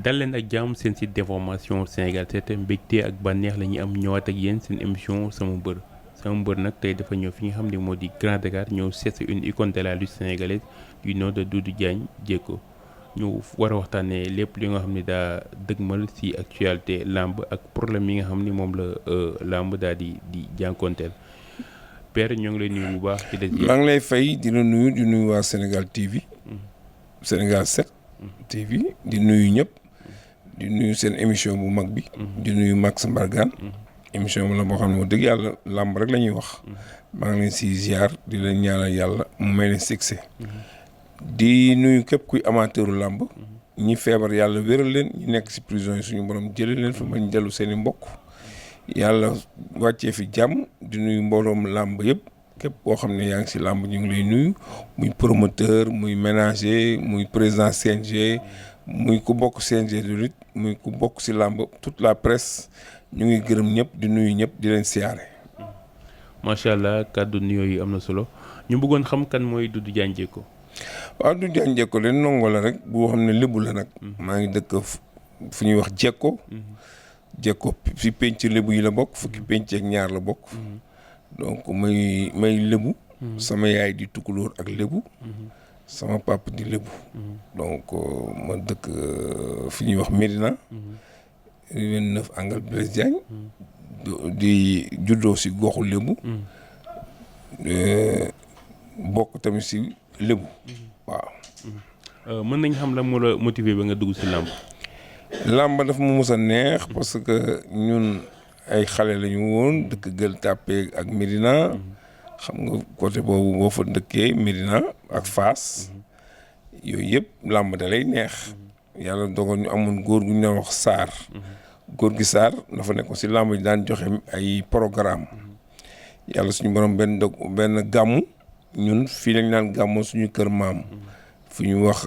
dal leen ak jàmm seen site d'information Sénégal te mbégte ak bànneex la ñuy am ñëwaat ak yéen seen émission sama mbër nag tey dafa ñëw fi nga xam ne moo di Grand Dakar ñëw seet une icône de la lutte sénégalaise du nom de Doudou Diagne Diecko ñu war a waxtaanee lépp li nga xam ne daa dëgmal ci actualité làmb ak problème yi nga xam ni moom la làmb daal di jànkoonteel Père ñoo ngi lay nuyu bu baax. maa ngi lay fay di la nuyu di nuyu waa Sénégal TV. Sénégal 7. TV di nuyu ñëpp. di nuyu seen émission bu mag bi. di nuyu Max Mbargane. émission bi la boo xam ne wax dëgg yàlla làmb rek la ñuy wax. maa ngi leen si ziar di leen ñaanal yàlla mu may leen succès. di nuyu képp kuy amateuru làmb. ñi feebar yàlla wéral leen ñu nekk si prison yi suñu borom jëlee leen fa mañ dellu seen i mbokk. yàlla wàccee fi jàmm di nuyu mbooloom làmb yëpp képp koo xam ne yaa ngi si làmb ñu ngi lay nuyu muy promoteur muy ménager muy président CNG muy ku bokk CNG de lutte muy ku bokk si làmb toute la presse ñu ngi gërëm ñëpp di nuyu ñëpp di leen siyaare. macha allah kàddu nuyoo yi am na solo ñu bëggoon xam kan mooy Doudou Diagne Diecko. waaw Doudou Diagne Diecko leen ndongo la rek boo xam ne lébu la nag. maa ngi dëkk fu ñuy wax Diecko. Diecko fi penc lébu yi la bokk fukki penc ak ñaar la bokk. donc may lébu. sama yaay di tukulóor ak lébu. sama papa di lébu. donc ma dëkk fi ñuy wax Médina. rue 29 angle Blaise Diagne. di juddoo si goxu lébu. bokk tamit si lébu. waaw. mën nañ xam la moo la motiver ba nga dugg si làmb. làmb dafa ma mës a neex parce que ñun ay xale lañu woon dëkk Gueule Tapée ak Médina xam nga côté boobu boo fa dëkkee Médina ak Fass yooyu yëpp làmb da lay neex yàlla dogal ñu amoon góor gu ñu doon wax Sarr góor gi Sarr dafa nekkoon si làmb ji daan joxe ay programme yàlla suñu borom benn gàmmu ñun fii lañ naan gàmmu suñu kër maam fi ñuy wax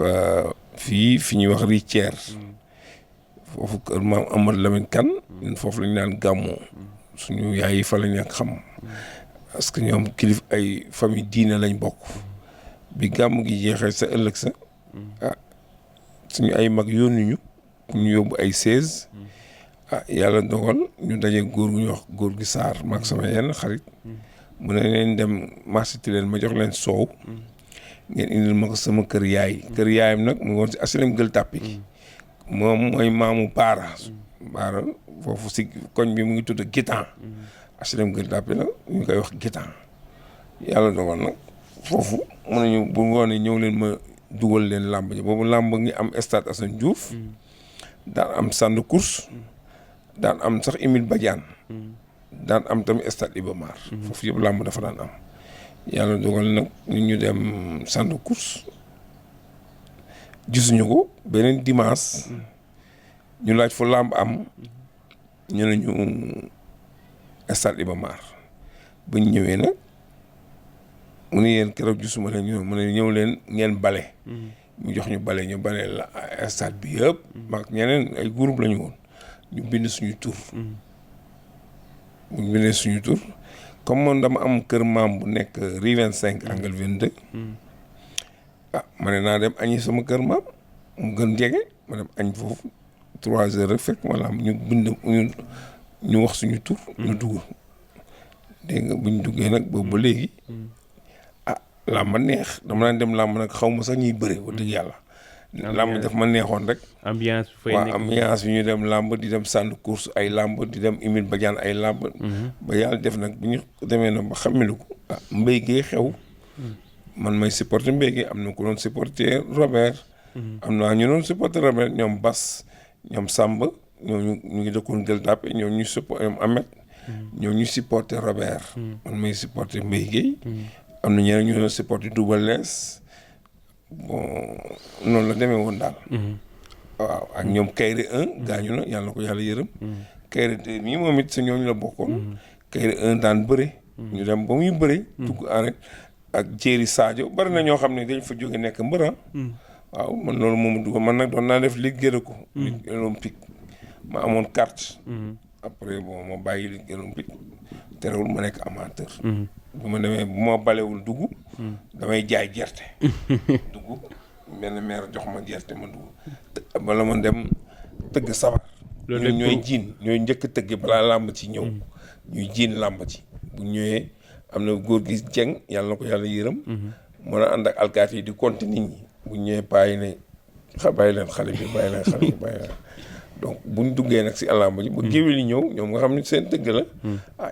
fi ñuy wax Ritière foofu kër maam Amadou Lamine Kane ñun foofu lañu naan gàmmoo suñu yaay yi fa lañ ak xam parce que ñoom kilif ay famille diine lañ bokk bi gàmm gi jeexee sa ëllëg sa suñu ay mag yónni ñu yóbbu ay 16 yàlla dogal ñu daje góor gu ñu wax góor gi Sarr maag sama yenn xarit mu ne leen dem marché leen ma jox leen soow ngeen indil ma ko sama kër yaayam nag mu woon si HLM Gueule Tapée moom mooy maamu Baara foofu si koñ bi mu ngi tudd Gitan HLM Gueule Tapée la ñu koy wax Gitan yàlla dogal nag foofu mun nañu bu ngoonee ñëw leen ma dugal leen làmb ji boobu làmb ngi am stade Assane Diouf daan am sand course daan am sax Émile Badiane daan am tamit stade Iba Mar foofu yëpp làmb dafa daan am yàlla dogal nag ñu dem sand course gisuñu ko beneen dimanche ñu laaj fu làmb am ñu ne ñu stade Iba Mar bu ñu ñëwee nag mu ne yéen keroog gisuma leen ñu mu ne ñëw leen ngeen bale mu jox ñu bale la stade bi yëpp maag ñeneen ay groupe la ñu woon ñu bind suñu tur bu ñu bindee suñu tur comme man dama am kër maam bu nekk rue 25 angle 22 ma ne naa dem añi sama kër maam mu gën jege ma dem añ foofu 3 heures rek fekk ma laam ñu bind ñu wax suñu tur ñu dugg dégg nga bu ñu duggee nag boobu ba léegi làmb neex dama daan dem làmb nag xaw ma sax ñuy bëre wax dëgg yàlla làmb daf ma neexoon rek ambiance bi ñu dem làmb di dem sànn course ay làmb di dem Émile Badiane ay làmb ba yàlla def nag bu ñu demee nag ba xamelu ko mbéy gee xew man may supporter mbéy gi am na ku doon supporter Robert am naa ñu doon supporter Robert ñoom Bas ñoom Samba ñu ngi dëkkoon Gueule Tapée ñoom ñu supporter Ahmed ñoom ñu supporter Robert man may supporter mbéy gi am na ñeneen ñu doon supporter Double Less bon noonu la demee woon daal waaw ak ñoom Kayre 1 gaañu na yàlla na ko yàlla yërëm Kayre 2 mii moom it sa ñooñu la bokkoon Kayre 1 daan bëre ñu dem ba muy bëre dugg arrêt ak Jéeri Sadio bari na ñoo xam ne dañ fa jóge nekk mbëra waaw man loolu moomu dugg man nag doon naa def ligue ko ligue olympique ma amoon carte après bon ma bàyyi ligue olympique terewul ma nekk amateur bu ma demee bu ma balewul dugg damay jaay gerte dugg benn maire jox ma gerte ma dugg bala ma dem tëgg sabar. loolu ñun ñooy jiin ñooy njëkk tëgg balaa làmb ci ñëw. ñuy jiin làmb ci bu ñëwee am na góor gi jeng yàlla na ko yàlla yërëm. mën a ànd ak alkaati yi di compter nit ñi bu ñëwee paa yi ne bàyyi leen xale bi bàyyi leen donc buñ duggee nag si làmb ji ba géwél yi ñëw ñoom nga xam ne seen tëgg la.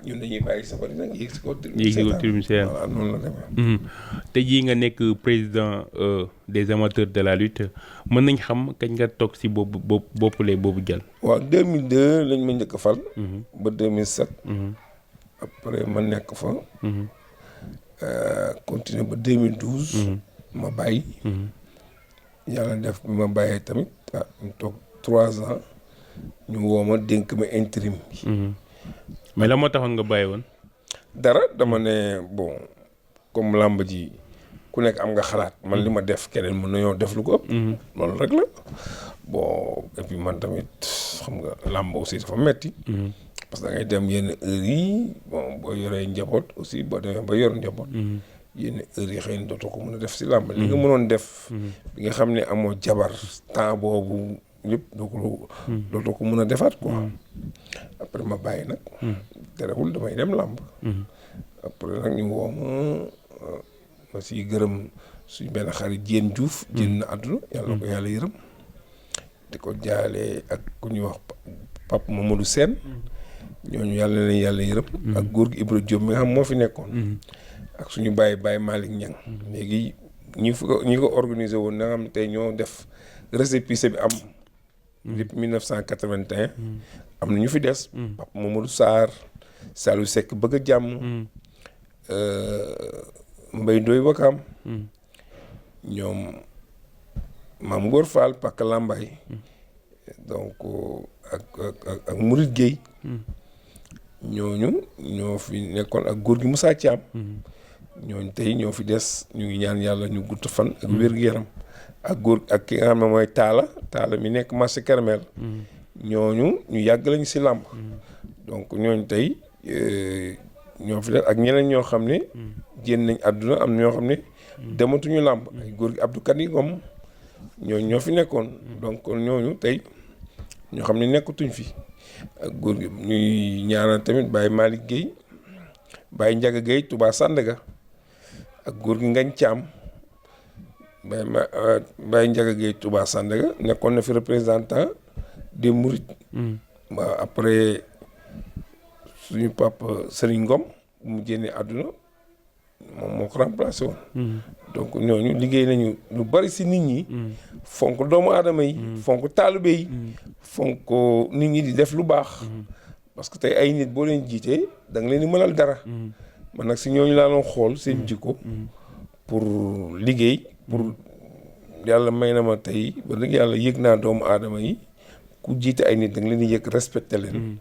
ñun dañuy bàyyi sabar yi nag yéeg si kaw tribune seetaan voilà noonu la demee. te jii nga nekk président des amateurs de la lutte mën nañ xam kañ nga toog si boppule boobu jàll. waaw 2002 lañ ma njëkk a fal. ba 2007. après ma nekk fa. continuer ba 2012. ma bàyyi. yàlla def bi ma bàyyee tamit ñu toog 3 ans ñu woo ma dénk ma intérim bi. mais la moo taxoon nga bàyyi woon. dara dama ne bon comme làmb ji ku nekk am nga xalaat man li ma def keneen mën nañoo def lu ko ëpp. loolu rek la bon et puis man tamit xam nga làmb aussi dafa metti parce que da ngay dem yenn heures yi bon boo yoree njaboot aussi boo demee ba yor njaboot. yenn heures yi xëy na dootoo ko mën a def si làmb. li nga mënoon def. bi nga xam ne amoo jabar temps boobu lépp dootoo ko mën a defaat quoi. après ma bàyyi nag. terewul damay dem làmb. après nag ñu woo ma si gërëm suñ benn xarit Diène Diouf. génn na àdduna yàlla ko yàlla yërëm. di ko jaale ak ku ñuy wax Pape Mamadou Sène. ñooñu yàlla leen yàlla yërëm. ak góor gi Ibra Diop mi nga xam moo fi nekkoon. ak suñu Baye Malick Niang. léegi ñi ko organisé woon na nga xam tey ñoo def récépissé bi am. depuis 1981. am na ñu fi des. Pape Mamadou Sarr Saliou Seck bëgg a jàmm. Mbaye Ndoye Wakaam. ñoom Maam Ngor Fall Pàkk Lambaay. donc ak Mourid Gueye. ñooñu ñoo fi nekkoon ak góor gi Moussa Thiam. ñooñu tey ñoo fi des ñu ngi ñaan yàlla ñu gudd fan. ak wér-gu-yaram ak ki nga xam ne mooy Taala mi nekk marché Kermel. ñooñu ñu yàgg lañu si làmb. donc ñooñu tey ñoo fi des ak ñeneen ñoo xam ne. génn nañ àdduna am na ñoo xam ne. dematuñu làmb ay góor gi Abdou Kani Ngom ñooñu ñoo fi nekkoon. donc ñooñu tey ñoo xam ne nekkatuñ fi. ak góor gi ñuy ñaanal tamit Baye Malick Guèye Baye Ndiaga Guèye Touba Sandaga ak góor gi Ngañ Thiam Baye Ndiaga Guèye Touba Sandaga nekkoon na fi représentant des Mourides. waaw après suñu papa Serigne Ngom mu génnee àdduna moom moo ko remplacé woon. donc ñooñu liggéey nañu lu bari si nit ñi. fonk doomu aadama yi. fonk taalibe yi. fonk nit ñi di def lu baax. parce que tey ay nit boo leen jiitee da nga leen di mënal dara. man nag si ñooñu laa doon xool seen jikko. pour liggéey pour yàlla may na ma tey ba dëgg yàlla yëg naa doomu aadama yi ku jiite ay nit da nga leen di yëg respecté leen.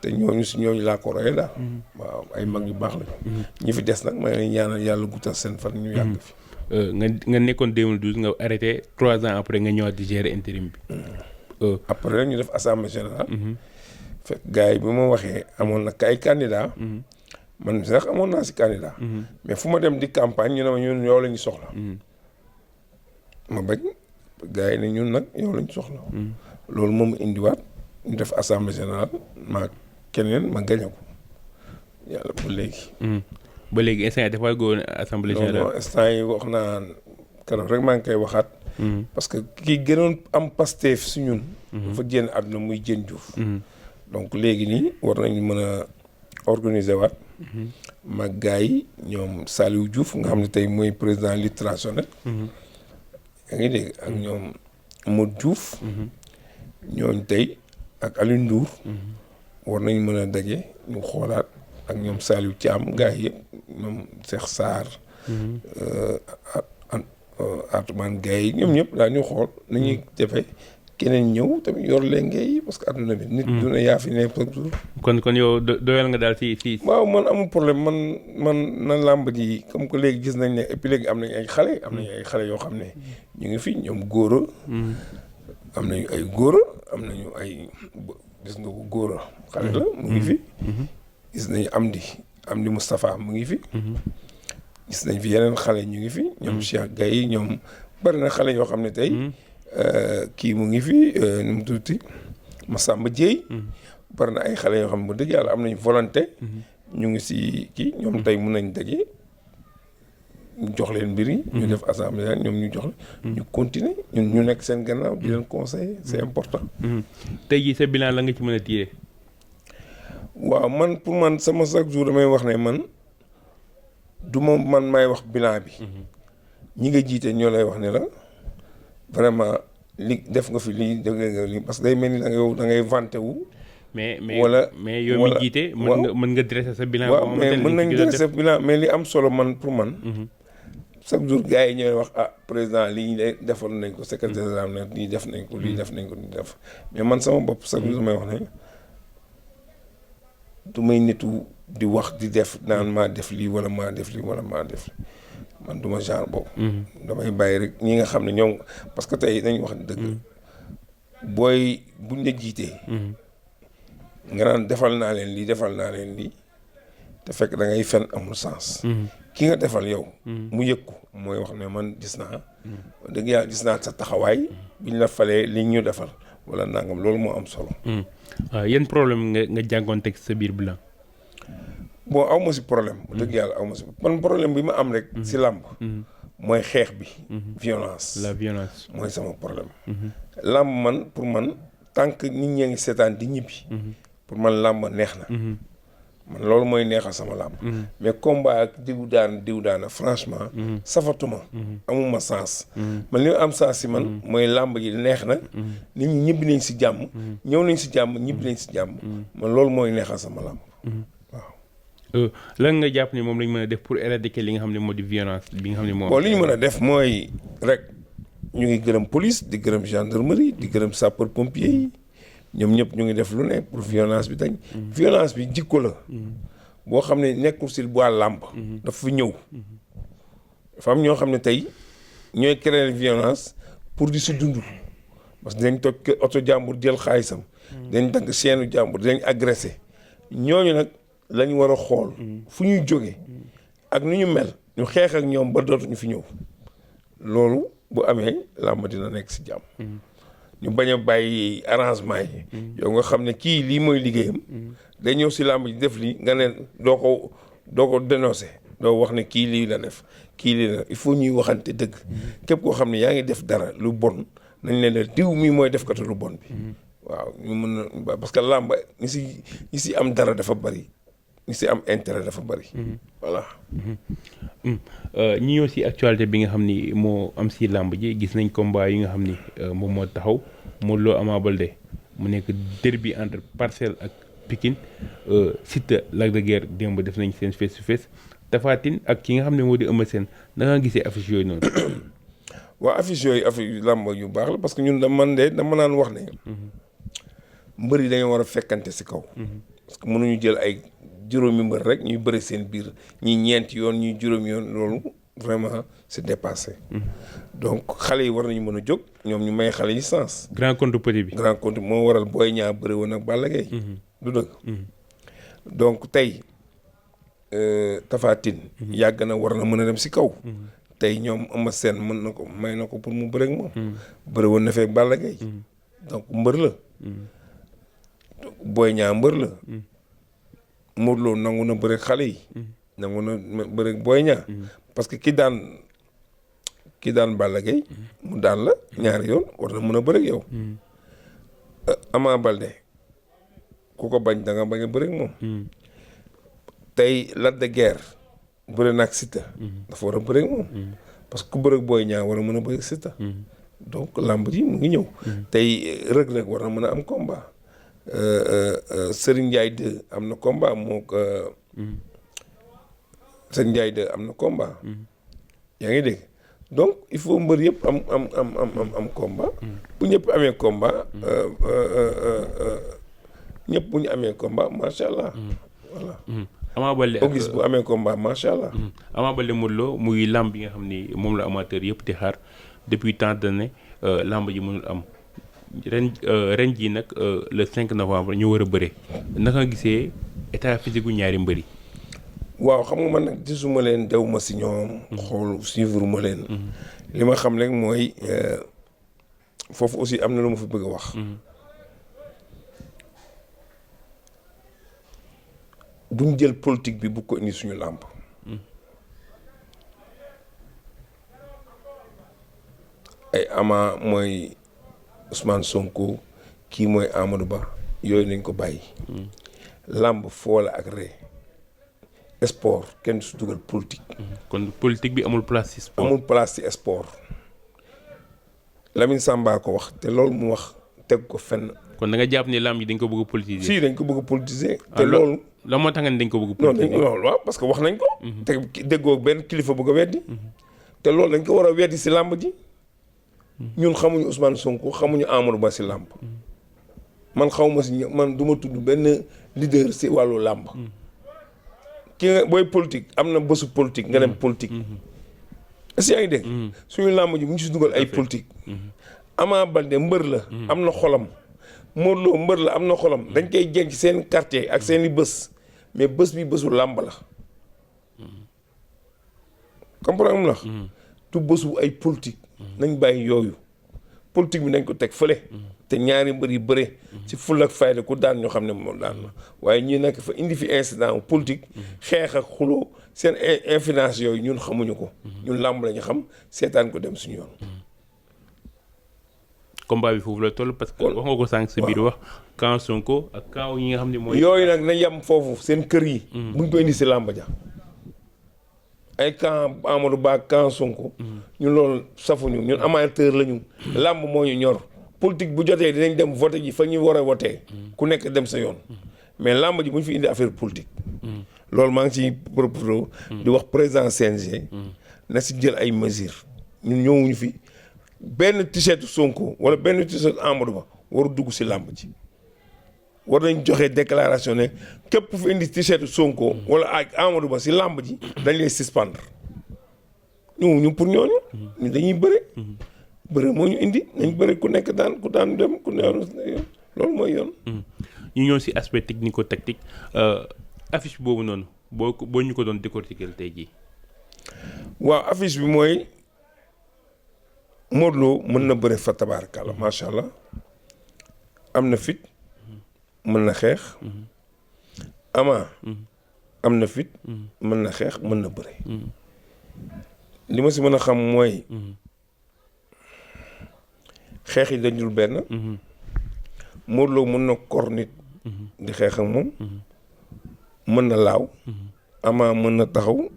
te ñooñu si ñooñu laa ko royee daal. waaw ay mag yu baax lañu. ñi fi des nag ma leen ñaanal yàlla guddal seen fan ñu yàgg fi. nga nekkoon 2012 nga arrêté 3 ans après nga ñëwaat di gérer intérim bi. après rek ñu def assemblée générale. fekk gars yi bi ma waxee amoon na ay candidat man sax amoon naa si candidat. mais fu ma dem di campagne ñu ne ma ñun yow la ñu soxla. ma bañ gars yi ne ñun nag yow la ñu soxla. loolu moom indiwaat ñu def assemblée générale ma keneen ma gañe ko yàlla ba léegi. ba léegi instant yii dafa góor assemblée générale. non instant yi wax naa keroog rek maa ngi koy waxaat. parce que kii gënoon am Pastef si ñun. dafa génn àdduna muy Diène Diouf. donc léegi nii war nañu mën a organiser waat. mag gars yi ñoom Saliou Diouf nga xam ne tey mooy président lutte traditionnelle. yaa ngi dégg ak ñoom Modou Diouf. ñooñu tey ak Alioune Ndour. war nañu mën a daje ñu xoolaat ak ñoom Saliou Thiam gars yi yëpp ñoom Cheikh Sarr. Atoumane Gaye ñoom ñëpp daal ñu xool nañuy defee keneen ñëw tamit yor leen ngay parce que adduna bi. nit du ne yaa fi ne chaque jour. kon yow doyal nga daal ci. waaw man amul problème man na làmb ji comme que léegi gis nañ ne et puis léegi am nañ ay xale yoo xam ne ñu ngi fi ñoom góora. am nañu ay góora am nañu ay gis nga ko góora xale la mu ngi fi. gis nañu Amdi Moustapha mu ngi fi. gis nañ fi yeneen xale ñu ngi fi. ñoom Cheikh Gaye ñoom bari na xale yoo xam ne tey. kii mu ngi fi nu mu tuuti Samba Dieye. bari na ay xale yoo xam ne bu dëgg yàlla am nañ volonté. ñu ngi si kii ñoom tey mun nañ daje. ñu jox leen mbir yi. ñu def assemblée ñoom ñu jox la. ñu continuer ñun ñu nekk seen gannaaw di leen conseiller c'est important. tey jii sa bilan la nga ci mën a tirer. waaw man pour man sama chaque jour damay wax ne man du ma man may wax bilan bi. ñi nga jiite ñoo lay wax ne la vraiment li def nga fi lii def nga lii parce que day mel ni da ngay vanté wu. mais wala mais yow mi jiite. mën nga dresser sa bilan. waaw mais mën nañ dresser bilan mais li am solo man pour man. chaque jour gars yi ñooy wax président lii defal nañ ko secrétaire général ne lii def nañ ko lii def nañ ko lii def mais man sama bopp chaque jour damay wax ne du may nitu di wax di def naan maa def lii wala maa def lii wala maa def man du ma genre boobu. damay bàyyi rek ñi nga xam ne ñoom parce que tey dañuy wax dëgg. booy buñ la jiitee. nga naan defal naa leen lii te fekk da ngay fen amul sens. ki nga defal yow. mu yëg ko mooy wax ne man gis naa. dëgg yàlla gis naa sa taxawaay. biñ la falee li ñu defal wala nangam loolu moo am solo. waaw yan problème nga jàngoonteeg sa biir bilan. bon aw ma si problème. dëgg yàlla aw ma si man problème bi ma am rek. si làmb. mooy xeex bi. violence. la violence. mooy sama problème. làmb man pour man tant que nit ñee ngi seetaan di ñibbi. pour man làmb neex na. man loolu mooy neexal sama làmb. mais combat ak diw daana franchement. safatuma. amuma sens. man li am sens si man. mooy làmb ji neex na. nit ñi ñibbi nañ si jàmm. ñëw nañ si jàmm ñibbi nañ si jàmm. man loolu mooy neexal sama làmb. waaw. lan nga jàpp ni moom lañ mën a def pour éradiquer li nga xam ne moo di violence bi nga xam ne moo. bon li ñu mën a def mooy rek ñu ngi gërëm police di gërëm gendarmerie di gërëm sapeur pompier yi. ñoom ñëpp ñu ngi def lu ne pour violence bi dañ. violence bi jikko la. boo xam ne nekkul si bois làmb. dafa fi ñëw. dafa am ñoo xam ne tey ñooy créer violence pour di si dund. parce que dañ toog oto jàmbur jël xaalisam. dañ dagg seenu jàmbur dañ agressé. ñooñu nag lañ war a xool. fu ñuy jógee. ak nu ñu mel. ñu xeex ak ñoom ba dootuñu fi ñëw. loolu bu amee làmb dina nekk si jàmm. ñu bañ a bàyyi arrangement yi. yow nga xam ne kii lii mooy liggéeyam. day ñëw si làmb ji def lii nga ne doo ko dénoncer. doo wax ne kii lii la def kii lii la il faut ñuy waxante dëgg. képp koo xam ne yaa ngi def dara lu bon nañ leen diw mii mooy def katu lu bon bi. waaw ñu mën na parce que làmb ñi si am dara dafa bari. ñi si am intérêt dafa bari. voilà. ñi ñëw si actualité bi nga xam ni moo am si làmb ji gis nañ combat yi nga xam ni moom moo taxaw Modou Lo Ama Baldé mu nekk derby entre Parcelles ak Pikine Siteu Lac de Guiers démb def nañ seen face to face Tapha Tine ak ki nga xam ne moo di Eumeu Sène da nga gisee affiche yooyu noonu. waaw affiche yooyu affiche làmb yu baax la parce que ñun dama naan wax ne. mbër yi dañoo war a fekkante si kaw. parce que mënuñu jël ay. juróomi mbër rek ñuy bëri seen biir ñi ñeenti yoon ñuy juróomi yoon loolu vraiment c'est dépassé. donc xale yi war nañu mën a jóg ñoom ñu may xale yi sens. grand contre petit bi. grand contre moo waral Boy Niang bëri woon ak Balla Gaye. du dëgg. donc tey Tapha Tine. yàgg na war na mën a dem si kaw. tey ñoom Eumeu Sène mën na ko may na ko pour mu bëri ak moom. bëri woon na fekk Balla Gaye. donc mbër la. Boy Niang mbër la. Modou Lo nangu na bëre xale yi. nangu na bëre Boy Niang. parce que ki daan Balla Gaye mu daan la ñaari yoon war na mën a bëre yow. Ama Baldé ku ko bañ da nga bañ a bëre moom. tey Lac de Guiers bëre na ak Siteu. dafa war a bëre moom. parce que ku bëre Boy Niang war a mën a bëre Siteu. donc lamb ji mu ngi ñëw. tey Reug Reug war na mën a am combat. Serigne Ndiaye 2 am na combat moo ko Serigne Ndiaye 2 am na combat. yaa ngi dégg donc il faut mbër yëpp am combat. bu ñëpp amee combat. ñëpp bu ñu amee combat macha allah. voilà. Ama Baldé ak gis bu amee combat macha allah. Ama Baldé Modou Lo muy lamb yi nga xam ni moom la amateur yëpp di xaar depuis tant d'années lamb ji mënul am. ren jii nag le 5 novembre ñu war a bëre naka nga gisee état physique gu ñaari mbëri. waaw xam nga man nag gisuma leen dew ma si ñoom. xool suivre ma leen. li ma xam rek mooy foofu aussi am na lu ma fi bëgg a wax. buñ jël politique bi bu ko indi suñu làmb. ay Ama mooy Ousmane Sonko kii mooy Amadou Ba yooyu nañ ko bàyyi. làmb foola ak ree sport kenn su dugal politique. kon politique bi amul place ci sport. amul place ci sport. Lamine Samba ko wax te loolu mu wax teg ko fenn. kon da nga jàpp ne làmb yi dañ ko bëgg a politiser. si dañ ko bëgg a politiser. te loolu la moo tax nga ne dañ ko bëgg a politiser. non loolu waaw parce que wax nañ ko. te déggoo benn kilifa bëgg a weddi. te loolu dañ ko war a weddi si làmb ji. ñun xamuñu Ousmane Sonko xamuñu Amadou Ba si làmb. man xawma si man du ma tudd benn leader si wàllu làmb. ki nga booy politique am na bésu politique nga dem politique. est-ce que yaa ngi dégg. suñu làmb ji mu ngi si dugal ay politique. Ama Baldé mbër la. am na xolam. Modou Lo mbër la am na xolam. dañ koy jenc seen quartier ak seen i bés mais bés bi bésu làmb la. comprendre la. tu bésu ay politique. nañ bàyyi yooyu. politique bi nañ ko teg fële. te ñaari mbër yi bëre. ci ful ak fayda ku daan ñoo xam ne moom daan la waaye ñi nekk fa indi fi incident politique. xeex ak xuloo seen influence yooyu ñun xamuñu ko. ñun làmb la ñu xam seetaan ko dem suñu yoon. combat bi foofu la toll parce que wax nga ko sànq sa biir wax. camp Sonko ak camp yi nga xam ne mooy. yooyu nag na yem foofu seen kër yi. buñ ko indi si làmb ja. ay camp Amadou Ba camp Sonko. ñun loolu safuñu ñun amateur lañu. làmb moo ñu ñor. politique bu jotee dinañ dem voté ji fa ñu war a voté. ku nekk dem sa yoon. mais làmb ji bu ñu fi indi affaire politique. loolu maa ngi ciy proposé. di wax président CNG. na si jël ay mesures. ñun ñëwuñu fi benn t-shirt Sonko wala benn t-shirt Amadou Ba waru dugg si làmb ji. war nañ joxe déclaration ne képp fi indi t-shirt Sonko wala ak Amadou Ba si làmb ji dañ lay suspendre. ñëwuñu pour ñooñu. ñu dañuy bëre. bëre moo ñu indi nañ bëre ku nekk daan ku daan dem ku ne loolu mooy yoon. ñu ñëw si aspect technico-tactique affiche boobu noonu boo ñu ko doon décortiquer tey jii. waaw affiche bi mooy Modou Lo mën na bëre fa tabaarakalla macha allah am na fit mën na xeex. Ama am na fit mën na xeex mën na bëre. li ma si mën a xam mooy. xeex yi dañul benn. Modou Lo mën na kor nit. di xeex ak moom. mën na laaw. Ama mën na taxaw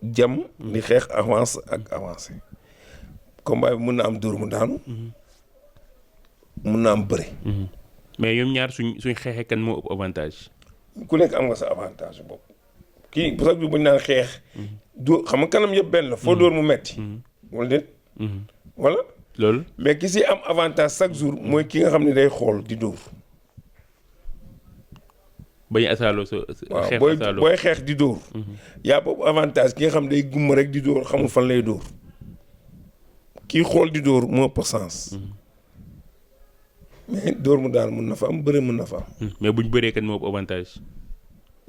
jam di xeex avance ak avancé. combat bi mën na am dóor mu daanu. mën na am bëre. mais ñoom ñaar suñ xeexee kan moo ëpp avantage. ku nekk am nga sa avantage bopp. kii bu sax bi buñ naan xeex. dóor xam nga kanam yëpp benn la foo dóor mu metti wala déet. voilà. loolu mais ki si am avantage chaque jour mooy ki nga xam ne day xool di dóor. bañ a asaaloo sa xeex asaaloo booy xeex di dóor. yaa boobu avantage ki nga xam ne day gumma rek di dóor xamul fan lay dóor. kii xool di dóor moo ëpp sens. mais dóor mu daal mën na fa am bëre mën na fa am. mais buñ bëree kan moo ëpp avantage.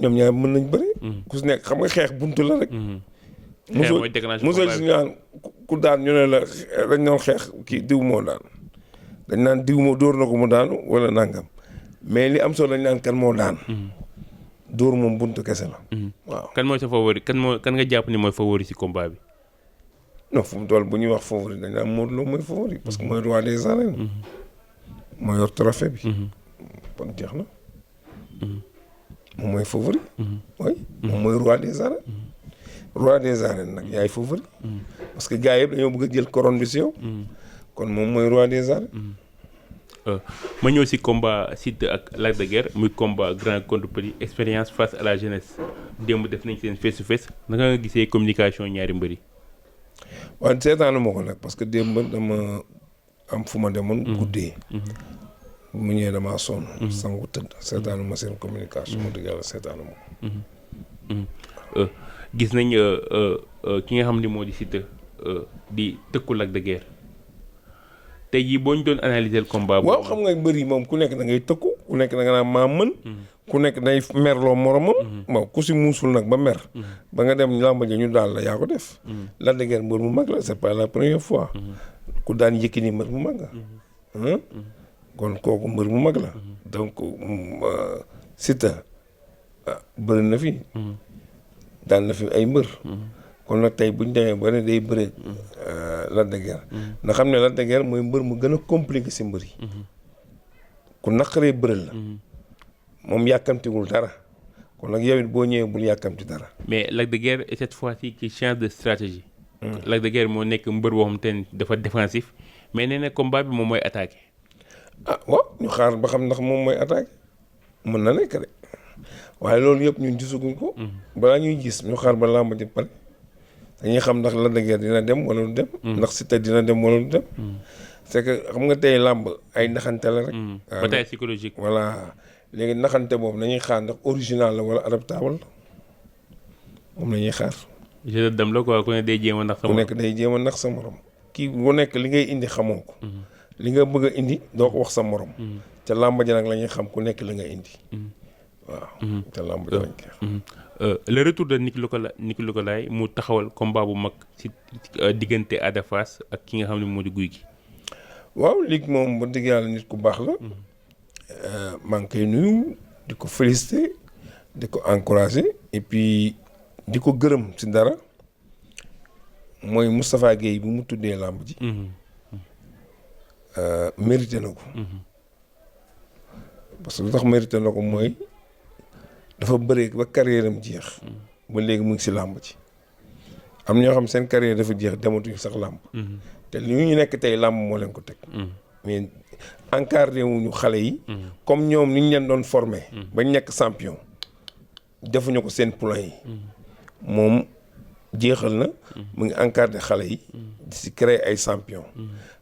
ñoom ñaar mën nañ bëri. ku si nekk xam nga xeex buntu la rek. xeex mooy déclenché mosoo si ñaan ku daan ñu ne la dañ doon xeex kii diw moo daan dañ naan diw moo dóor na ko mu daanu wala nangam mais li am solo dañ naan kan moo daan. dóor moom buntu kese la. waaw kan mooy sa favori kan nga jàpp ni mooy favori si combat bi. non fu mu toll bu ñuy wax favori dañ naan Modou Lo mooy favori parce que mooy roi des arènes. moo yor trophée bi. kon jeex na. moom mooy favori. oui moom mooy roi des arènes. roi des arènes nag yaay favori. parce que gars yëpp dañoo bëgg a jël couronne bi si yow. kon moom mooy roi des arènes. ma ñëw si combat Siteu ak Lac de Guiers muy combat grand contre petit expérience face à la jeunesse démb def nañ seen face to face naka nga gisee communication ñaari mbëri. waaw seetaanu ma ko nag parce que démb dama am fu ma demoon. guddee. mu ñëwee damaa sonn. sangu tëdd seetaanu ma seen communication. mu dëgg yàlla seetaanu ma ko. gis nañ ki nga xam ni moo di Siteu di tëkku Lac de Guiers tey jii boo ñu doon analyser le combat. waaw xam nga mbër yi moom ku nekk da ngay tëkku ku nekk da nga naan maa mën. ku nekk day merloo moromam. bon ku si muusul nag ba mer. ba nga dem làmb ja ñu daal la yaa ko def. Lac de Guiers mbër mu mag la c'est pas la première fois. ku daan Yékini mbër mu mag la. kon kooku mbër mu mag la. donc Siteu bëri na fi. daan na fi ay mbër. kon nag tey bu ñu demee ba ne day bëre Lac de Guiers. nga xam ne Lac de Guiers mooy mbër mu gën a compliqué si mbër yi. ku naqaree bëre la. moom yàkkamtiwul dara. kon nag yow it boo ñëwee bul yàkkamti dara. mais Lac de Guiers est cette fois-ci qui change de stratégie. Lac de Guiers moo nekk mbër boo xam te ne dafa défensif mais nee na combat bi moom mooy attaqué. waaw ñu xaar ba xam ndax moom mooy attaqué mën na nekk de waaye loolu yëpp ñun gisaguñ ko. balaa ñuy gis ñu xaar ba làmb ji pare dañuy xam ndax Lac de Guiers dina dem wala du dem. ndax Siteu dina dem wala du dem. c'est que xam nga tey làmb ay naxante la rek. bataille psychologique. voilà léegi naxante boobu nañuy xaar ndax original la wala adaptable la moom la ñuy xaar. je dem la quoi ku ne day jéem a nax sa morom. ku nekk day jéem a nax sa morom. kii bu nekk li ngay indi xamoo ko. li nga bëgg a indi doo ko wax sa morom. te làmb ji nag la ñuy xam ku nekk li nga indi. waaw te làmb ji lañ koy xam. le retour de Nicky Locolaay mu taxawal combat bu mag ci diggante Ada Fass ak ki nga xam ne moo di Gouye Gui. waaw léegi moom ba dëgg yàlla nit ku baax la. maa ngi koy nuyu di ko féliciter di ko encourager et puis di ko gërëm ci dara mooy Moustapha Guèye bi mu tuddee làmb ji. mérité na ko. parce que lu tax mérité na ko mooy dafa bëree ba carrière am jeex. ba léegi mu ngi ci làmb ji. am na ñoo xam seen carrière dafa jeex dematuñu sax làmb. te li ñu nekk tey làmb moo leen ko teg. mais encadré wuñu xale yi. comme ñoom ni ñu leen doon formé. ba nekk champion. defuñu ko seen poulain yi. moom jeexal na. mu ngi encadré xale yi. di si créer ay champion.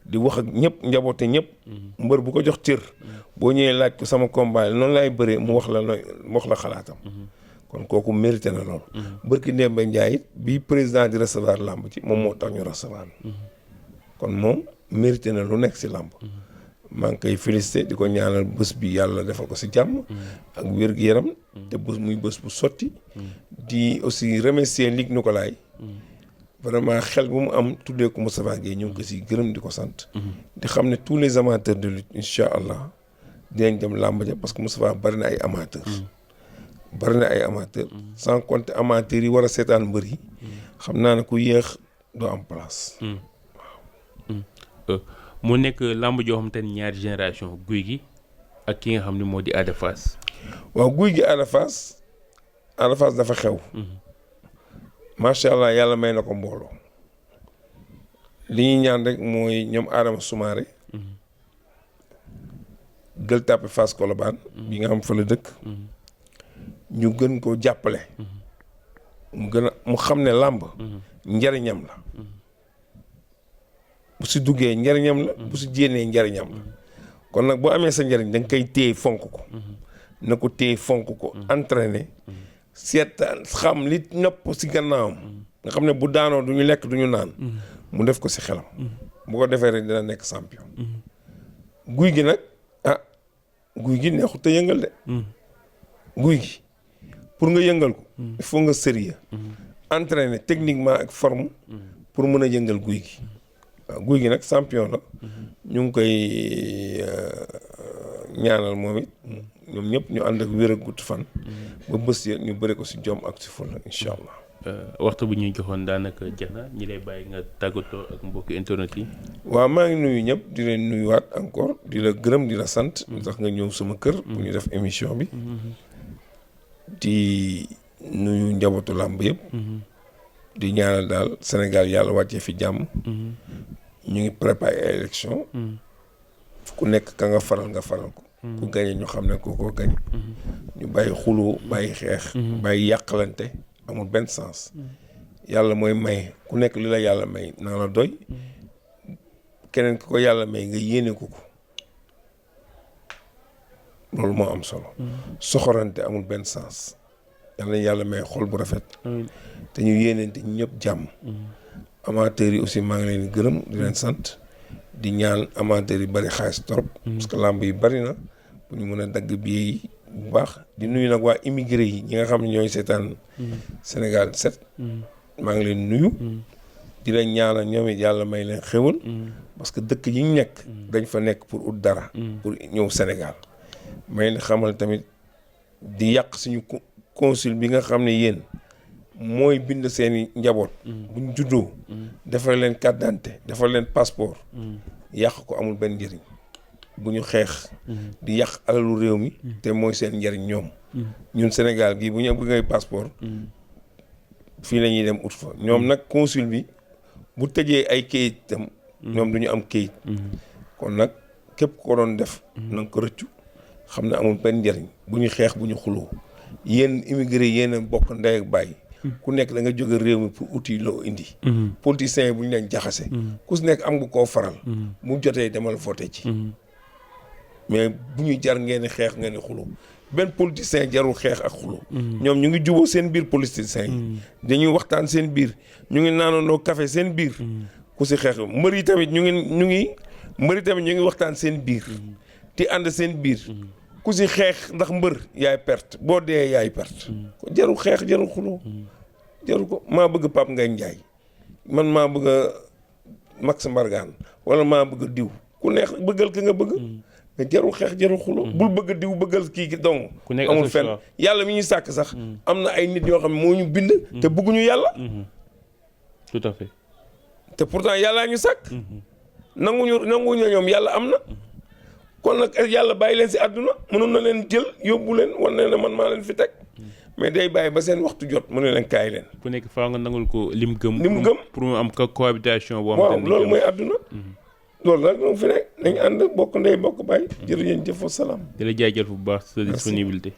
di wax ak ñëpp njaboote ñëpp. mbër bu ko jox cër. boo ñëwee laaj ko sama combat noonu laay bëree mu wax la xalaatam. kon kooku mérité na loolu. Barki Demba Ndiaye it bi président di recevoir làmb ci moom moo tax ñu recevoir. kon moom mérité na lu nekk si làmb. maa ngi koy félicité di ko ñaanal bés bi yàlla defal ko si jàmm. ak wér-gu-yaram. te bés muy bés bu sotti. di aussi remercier Luc Nicolaï. vraiment xel bu mu am tuddee ko Moustapha Guèye ñu ngi ko si gërëm di ko sant. di xam ne tous les amateurs de lutte incha allah dinañ dem làmb ja parce que Moustapha bari na ay amateurs. bari na ay amateurs. sans compter amateurs yi war a seetaan mbër yi. xam naa ne ku yéex doo am place. mu nekk làmb joo xam te ne ñaari génération Gouye Gui ak ki nga xam ne moo di Ada Fass. waaw Gouye Gui Ada Fass dafa xew. macha allah yàlla may na ko mbooloo. li ñuy ñaan rek mooy ñoom Adama Soumaré. Gueule Tapée Fass Colobane. bi nga xam fa la dëkk. ñu gën koo jàppale. mu xam ne làmb. njariñam la. bu si duggee njariñam la. bu si jénnee njariñam la. kon nag boo amee sa njariñ da nga koy téye fonk ko. na ko téye fonk ko entraîner. seet xam li nopp si gannaawam. nga xam ne bu daanoo du ñu lekk du ñu naan. mu def ko si xelam. bu ko defee rek dina nekk champion. Gouye Gui nag Gouye Gui neexut a yëngal de. Gouye Gui pour nga yëngal ko. il faut nga sérieux. entraîner techniquement ak forme. pour mën a yëngal Gouye Gui. waaw Gouye Gui nag champion la. ñu ngi koy ñaanal moom it. ñoom ñëpp ñu ànd ak wér ak gudd fan. ba bés ya ñu bëre ko si jom ak si fulla incha allah. waxtu bu ñuy joxoon daanaka jeex na ñi lay bàyyi nga tàggatoo ak mbokki internet yi. waaw maa ngi nuyu ñëpp di leen nuyuwaat encore di la gërëm di la sant. tax nga ñëw sama kër. pour ñu def émission bi. di nuyu njabootu làmb yëpp. di ñaanal daal Sénégal yàlla wàccee fi jàmm. ñu ngi préparé ay élection ku nekk ka nga faral ko. ku gañe ñu xam ne kookoo gañ. ñu bàyyi xuloo bàyyi xeex. bàyyi yàqalante. amul benn sens. yàlla mooy may ku nekk li la yàlla may naa la doy. keneen ki ko yàlla may nga yéene ko loolu moo am solo. soxorante amul benn sens. yàlla may xol bu rafet. te ñu yéeneente ñëpp jàmm. amateurs yi aussi maa ngi leen di gërëm di leen sant. di ñaan amateurs yi bari xaalis trop. parce que làmb yi bari na. bu ñu mën a dagg billet yi bu baax di nuyu nag waa immigré yi ñi nga xam ne ñooy seetaan Sénégal 7 maa ngi leen nuyu di leen ñaanal ñoom it yàlla may leen xéwal parce que dëkk yi ñu nekk dañ fa nekk pour ut dara pour ñëw Sénégal may leen xamal tamit di yàq suñu consul bi nga xam ne yéen mooy bind seeni njaboot. buñ juddoo. defal leen carte d'identité defal leen passeport. yàq ko amul benn njëriñ. bu ñu xeex. di yàq alalu réew mi. te mooy seen njëriñ ñoom. ñun Sénégal gii bu ñu bëggee passeport. fii la ñuy dem ut fa ñoom nag consul bi bu tëjee ay kayit itam. ñoom du ñu am kayit. kon nag képp ko doon def. na nga ko rëccu xam ne amul benn njëriñ bu ñu xeex bu ñu xuloo yéen immigré yéen a bokk ndey ak baay. ku nekk da nga jóge réew mi pour outil loo indi. politiciens yi bu ñu leen jaxase. ku si nekk am nga koo faral. mu jotee demal voté ci. mais bu ñu jar ngeen di xeex ngeen di xuloo benn politicien jarul xeex ak xuloo ñoom ñu ngi juboo seen biir politiciens yi. dañuy waxtaan seen biir ñu ngi naanandoo café seen biir. ku si xeex mbër yi tamit ñu ngi waxtaan seen biir. di ànd seen biir. ku si xeex ndax mbër yaay perte boo dee yaay perte. jarul xeex jarul xuloo jaru ko maa bëgg Pape Ngagne Ndiaye man maa bëgg a Max Mbargane wala maa bëgg a diw ku neex bëggal ki nga bëgg. mais jarul xeex jarul xuloo bul bëgg a diw bëggal kii dong. ku nekk amul fenn yàlla mi ñuy sàkk sax. am na ay nit yoo xam ne moo ñu bind. te bëgguñu yàlla. tout à fait. te pourtant yàllaa ñu sàkk. nanguñu ñoom yàlla am na. kon nag yàlla bàyyi leen si àdduna mënoon na leen jël yóbbu leen wan ne man maa leen fi teg. mais day bàyyi ba seen waxtu jot mu ne leen kaay leen. ku nekk faa nga nangul ko lim gëm. pour mu am cohabitation boo waaw loolu mooy àdduna. loolu nag moom fi nekk nañu ànd bokk ndey bokk bàyyi. jërëjëf wa salaam. di la jaajëfal bu baax sa disponibilité.